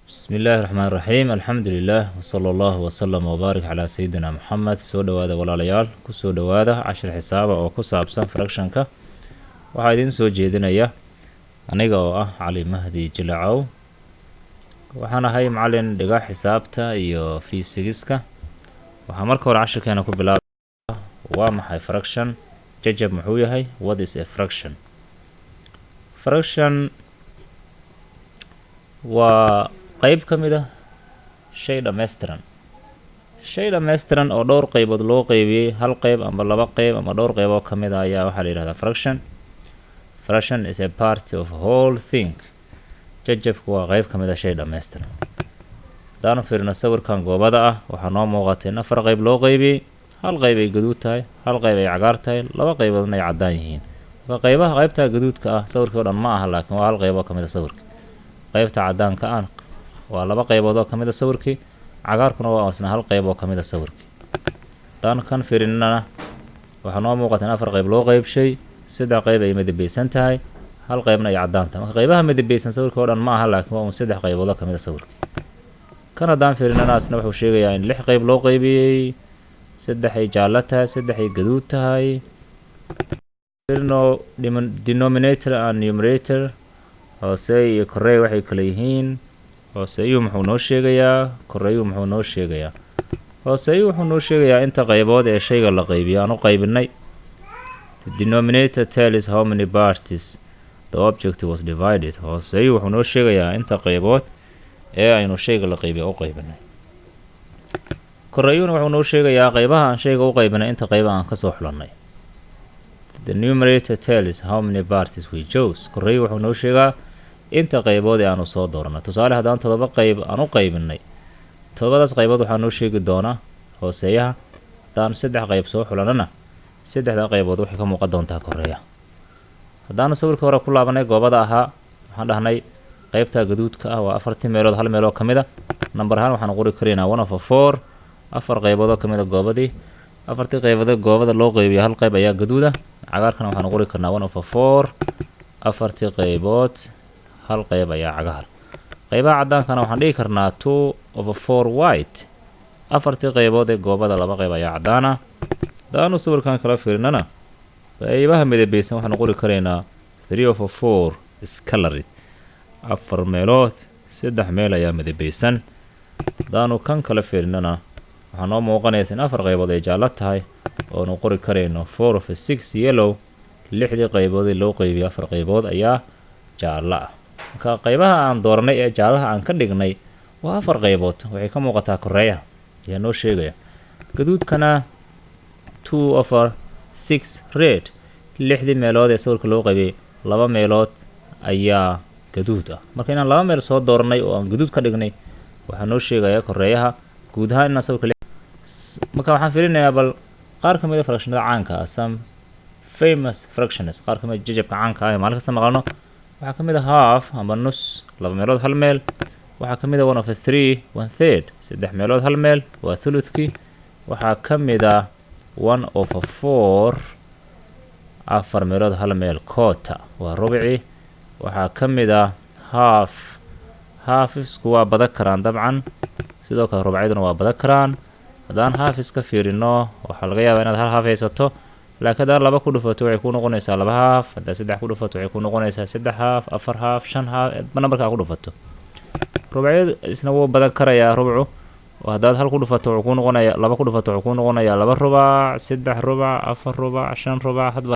Bismi illaahi raxmaan raxiim, alxamdu lilah, wsala allahu wasalam wbaarik calaa sayidina Muxamed. Soo dhowaada walaalayaal, kusoo dhowaada cashir xisaaba oo ku saabsan fractionka. Waxaa idiin soo jeedinaya aniga oo ah Cali Mahdi Jilacow. Waxaan ahay macalin dhiga xisaabta iyo fiisigiska. Waxaa marka hore cashirkeena ku bilaaba: waa maxay fraction? Jajab muxuu yahay? What is a fraction? Fraction waa qeyb ka mid ah shay dhammaystiran, shay dhammaystiran oo dhowr qeybood loo qeybiyey. Hal qeyb amba laba qeyb ama dhowr qeyb oo ka mid ah ayaa waxaa la yihahdaa fraction. Fraction is a part of whole thing. Jajabku waa qeyb ka mid ah shay dhammaystiran. Haddaanu fiirino sawirkan goobada ah, waxaa noo muuqata in afar qeyb loo qeybiyey: hal qeyb ay gaduud tahay, hal qeyb ay cagaar tahay, laba qeyboodna ay caddaan yihiin. Marka qeybaha qeybta gaduudka ah sawirkii o dhan ma aha, laakiin waa hal qeyb oo ka mid a sawirka. Qeybta caddaanka ah waa laba qeybood oo ka mid a sawirkii, cagaarkuna waa isna hal qeyb oo ka mid a sawirkii. Haddaan kan fiirinana, waxaa noo muuqata in afar qeyb loo qeybshay, saddex qeyb ay midabeysan tahay, hal qeybna ay caddaan tahay. Marka qeybaha midabeysan sawirkii o dhan ma aha, laakiin waa un saddex qeybood oo ka mid a sawirkii. Kan haddaan fiirinana, asna wuxuu sheegayaa in lix qeyb loo qeybiyey, saddex ay jaallo tahay, saddex ay gaduud tahay. Firino denominator and numerator, hooseey iyo koreey waxay kala yihiin. Hooseeyuhu muxuu noo sheegayaa? Koreeyuhu muxuu noo sheegayaa? Hooseeyuhu wuxuu noo sheegayaa inta qaybood ee shayga la qaybiyo aan u qaybinay. The denominator tells how many parts the object was divided. Hooseeyuhu wuxuu noo sheegayaa inta qaybood ee aynu shayga la qaybiyo u qaybinay. Koreeyuhuna wuxuu noo sheegayaa qaybaha aan shayga u qaybinay inta qayba aan kasoo xulanay. The numerator tells how many parts we chose. Koreeyuhu wuxuu noo sheegaa inta qaybood ee aanu soo dooranay. Tusaale, haddaan todoba qayb aan u qaybinay, todobadaas qaybood waxaa noo sheegi doonaa hooseeyaha. Haddaan saddex qayb soo xulanana, saddexda qaybood waxay ka muuqan doontaa koreeya. Haddaanu sawirkii hore ku laabanay goobada ahaa, waxaan dhahnay qaybta gaduudka ah waa afartii meelood hal meeloo ka mid a. Number ahaan waxaan qori karaynaa 1/4. Afar qaybood oo ka mid a goobadii, afartii qaybood goobada loo qaybiyo, hal qayb ayaa gaduuda. Cagaarkana waxaan qori karnaa 1/4, afartii qaybood hal qayb ayaa cagaar. Qaybaha caddaankana waxaan dhigi karnaa 2/4 white, afartii qaybood ee goobada laba qayb ayaa caddaana. Haddaanu sawirkan kala fiirinana, qaybaha midabeysan waxaanu qori karaynaa 3/4 is colored, afar meelood saddex meel ayaa midabeysan. Haddaanu kan kala fiirinana, waxaa noo muuqanaysa in afar qaybood ay jaallo tahay, oonu qori karayno 4/6 yellow, lixdii qayboodii loo qaybiyo afar qaybood ayaa jaallo ah. Marka qaybaha aan dooranay ee jaallaha aan ka dhignay waa afar qaybood, waxay ka muuqataa koreeya ayaa noo sheegaya. Gaduudkana 2/6 red, lixdii meelood ee sawirka loo qaybiyey laba meelood ayaa gaduud ah. Marka inaan laba meel soo dooranay oo aan gaduud ka dhignay waxaa noo sheegaya koreeyaha. Guud ahaan inaan sawirka, marka waxaan fiirinayaa bal qaar ka mid a fractionada caanka ah, some famous fractions, qaar ka mid a jajabka caanka ah ee maalin kasta maqalno. Waxaa ka mid a half amba nus, laba meelood hal meel. Waxaa ka mid a 1/3, one third, saddex meelood hal meel, waa thuluthkii. Waxaa ka mid a 1/4, afar meelood hal meel, quarter, waa rubicii. Waxaa ka mid a half. Halvesku waa badan karaan dabcan, sidoo kale rubcyaduna waa badan karaan. Haddaan halves ka fiirino, waxaa laga yaabaa inaad hal half haysato, laakiin haddaad laba ku dhufato waxay ku noqonaysaa laba half, haddaad saddex ku dhufato waxay ku noqonaysaa saddex half, afar half, shan half, nambarkaa ku dhufato. Rubcyadu isna wuu badan karayaa. Rubcu haddaad hal ku dhufato wuxuu ku noqonayaa, laba ku dhufato wuxuu ku noqonayaa laba rubac, saddex rubac, afar rubac, shan rubac, hadba.